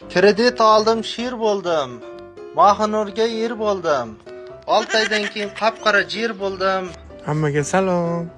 Kredit oldim, shir bo'ldim. Mohinurga er bo'ldim. 6 oydan keyin qop-qora jir bo'ldim. Hammaga salom.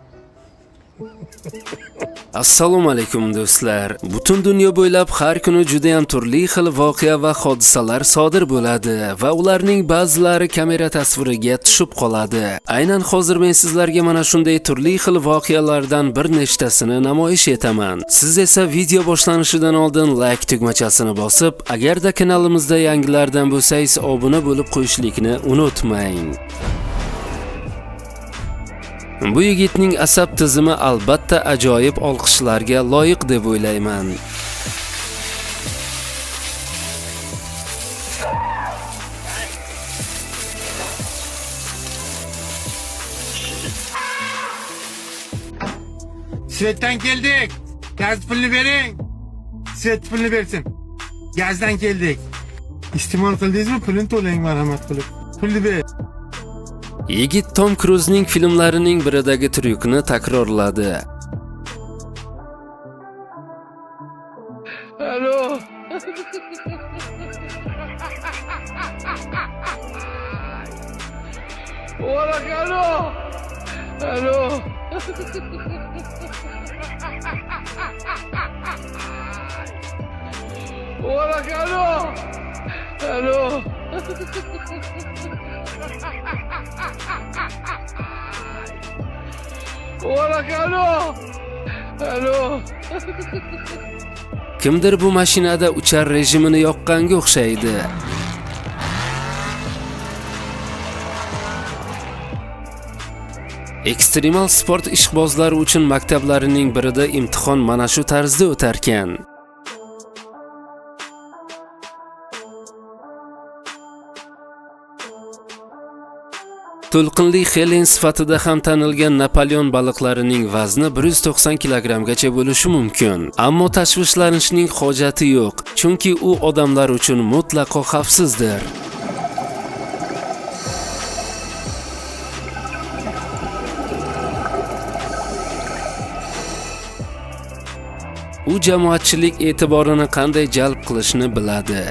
Assalomu alaykum do'stlar. Butun dunyo bo'ylab har kuni juda ham turli xil voqea va hodisalar sodir bo'ladi va ularning ba'zilari kamera tasviriga tushib qoladi. Aynan hozir men sizlarga mana shunday turli xil voqealardan bir nechtasini namoyish etaman. Siz esa video boshlanishidan oldin like tugmachasini bosib, agarda kanalimizda yangilardan bo'lsangiz, obuna bo'lib qo'yishlikni unutmang. Bu yigitning asab tizimi albatta ajoyib olqishlarga loyiq deb o'ylayman. Svetdan keldik. Gaz pulini bering. Svet pulini bersin. Gazdan keldik. Iste'mol qildingizmi? Pulini to'lang marhamat qilib. Pulni ber. Yigit Tom Kruzning filmlarining biridagi tryukni takrorladi. Alo. ولك الو. الو. ولك الو. الو. ولك الو. الو. Kimdir bu mashinada uchar rejimini yoqqanga o'xshaydi. Ekstremal sport ishqibozlari uchun maktablarining birida imtihon mana shu tarzda o'tarkan. To'lqinli Helen sifatida ham tanilgan Napoleon baliqlarining vazni 190 kilogrammgacha bo'lishi mumkin. Ammo tashvishlanishning hojati yo'q, chunki u odamlar uchun mutlaqo xavfsizdir. U jamoatchilik e'tiborini qanday jalb qilishni biladi.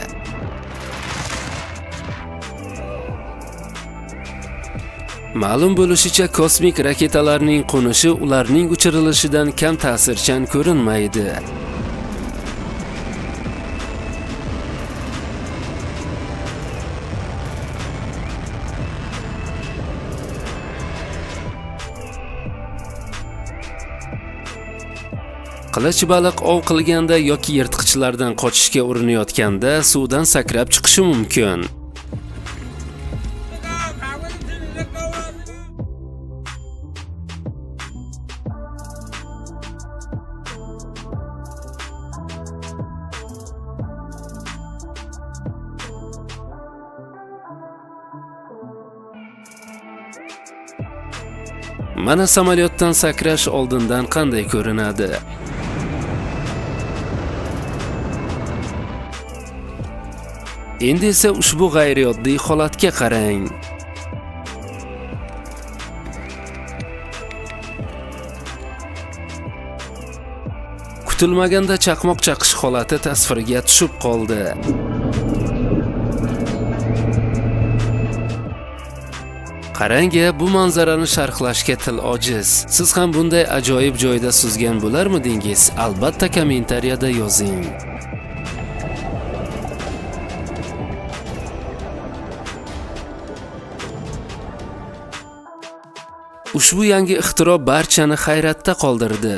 Ma'lum bo'lishicha, kosmik raketalarning qo'nishi ularning uchirilishidan kam ta'sirchan ko'rinmaydi. Qilich baliq ov qilganda yoki yirtqichlardan qochishga urinayotganda suvdan sakrab chiqishi mumkin. Mana samolyotdan sakrash oldindan qanday ko'rinadi. Endi esa ushbu g'ayrioddiy holatga qarang. Kutilmaganda chaqmoq chaqish holati tasvirga tushib qoldi. Qarang-a, bu manzarani sharhlashga til ojiz. Siz ham bunday ajoyib joyda suzgan bo'larmidingiz? Albatta kommentariyada yozing. Ushbu yangi ixtiro barchani hayratda qoldirdi.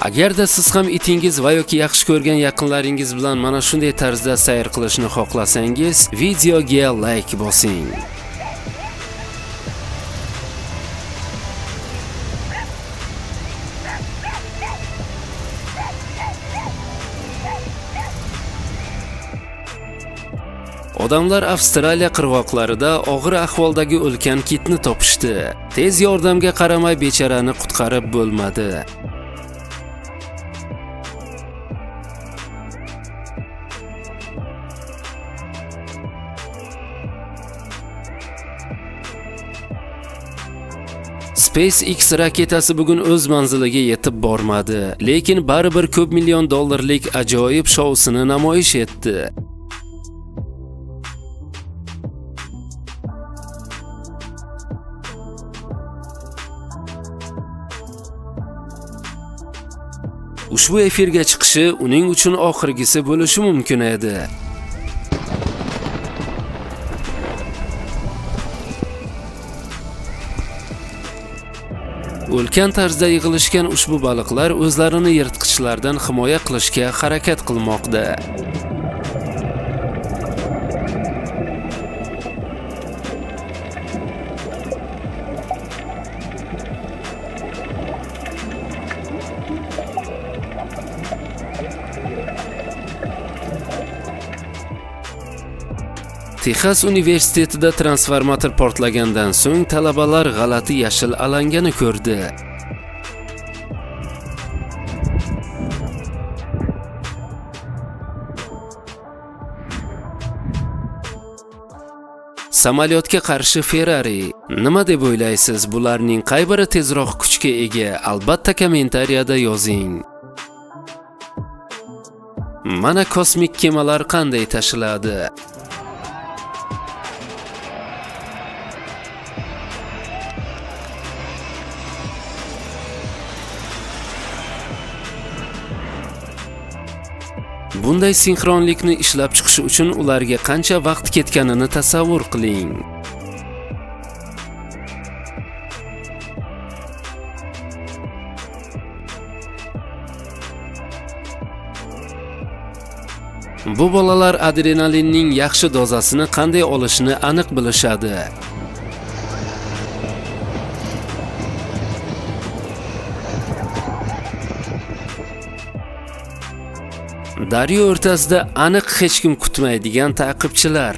Agarda siz ham itingiz va yoki yaxshi ko'rgan yaqinlaringiz bilan mana shunday tarzda sayr qilishni xohlasangiz, videoga like bosing. Odamlar Avstraliya qirg'oqlarida og'ir ahvoldagi ulkan kitni topishdi. Tez yordamga qaramay becharani qutqarib bo'lmadi. SpaceX raketasi bugun o'z manziliga yetib bormadi, lekin baribir ko'p million dollarlik ajoyib shousini namoyish etdi. Ushbu efirga chiqishi uning uchun oxirgisi bo'lishi mumkin edi. Ulkan tarzda yig'ilishgan ushbu baliqlar o'zlarini yirtqichlardan himoya qilishga harakat qilmoqda. Texas universitetida transformator portlagandan so'ng talabalar g'alati yashil alangani ko'rdi. Samolyotga qarshi Ferrari. Nima deb o'ylaysiz, bularning qay biri tezroq kuchga ega? Albatta kommentariyada yozing. Mana kosmik kemalar qanday tashiladi. Bunday sinxronlikni ishlab chiqish uchun ularga qancha vaqt ketganini tasavvur qiling. Bu bolalar adrenalinning yaxshi dozasini qanday olishini aniq bilishadi. Daryo o'rtasida aniq hech kim kutmaydigan ta'qibchilar.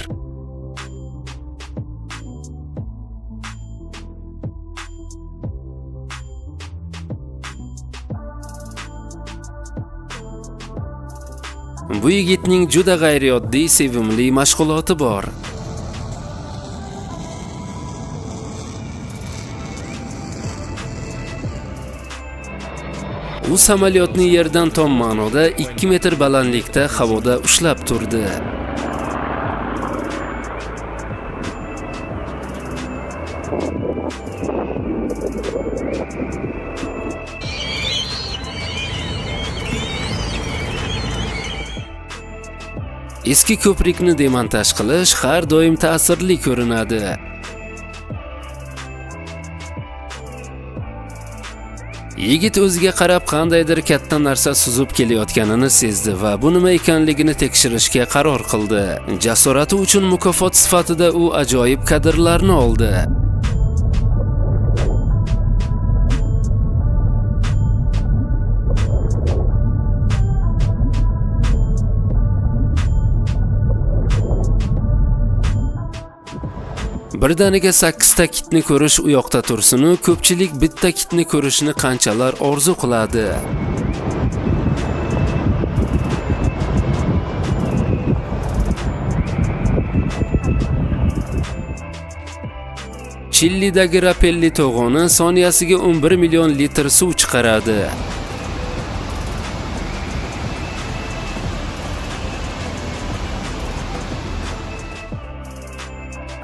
Bu yigitning juda g'ayrioddiy sevimli mashg'uloti bor. U samolyotni yerdan tom ma'noda 2 metr balandlikda havoda ushlab turdi. Eski ko'prikni demontaj qilish har doim ta'sirli ko'rinadi. Yigit o'ziga qarab qandaydir katta narsa suzib kelayotganini sezdi va bu nima ekanligini tekshirishga qaror qildi. Jasorati uchun mukofot sifatida u ajoyib kadrlarni oldi. Birdaniga 8 ta kitni ko'rish u yoqda tursin-u, ko'pchilik bitta kitni ko'rishni qanchalar orzu qiladi. Chilidagi Rapelli to'g'oni soniyasiga 11 million litr suv chiqaradi.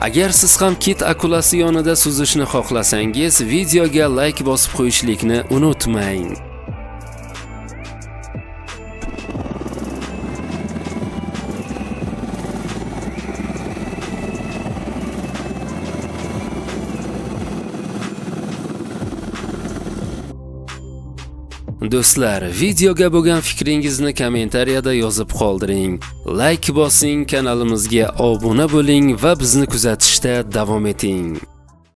Agar siz ham kit akulasi yonida suzishni xohlasangiz, videoga like bosib qo'yishlikni unutmang. Do'stlar, videoga bo'lgan fikringizni kommentariyada yozib qoldiring. Like bosing, kanalimizga obuna bo'ling va bizni kuzatishda davom eting.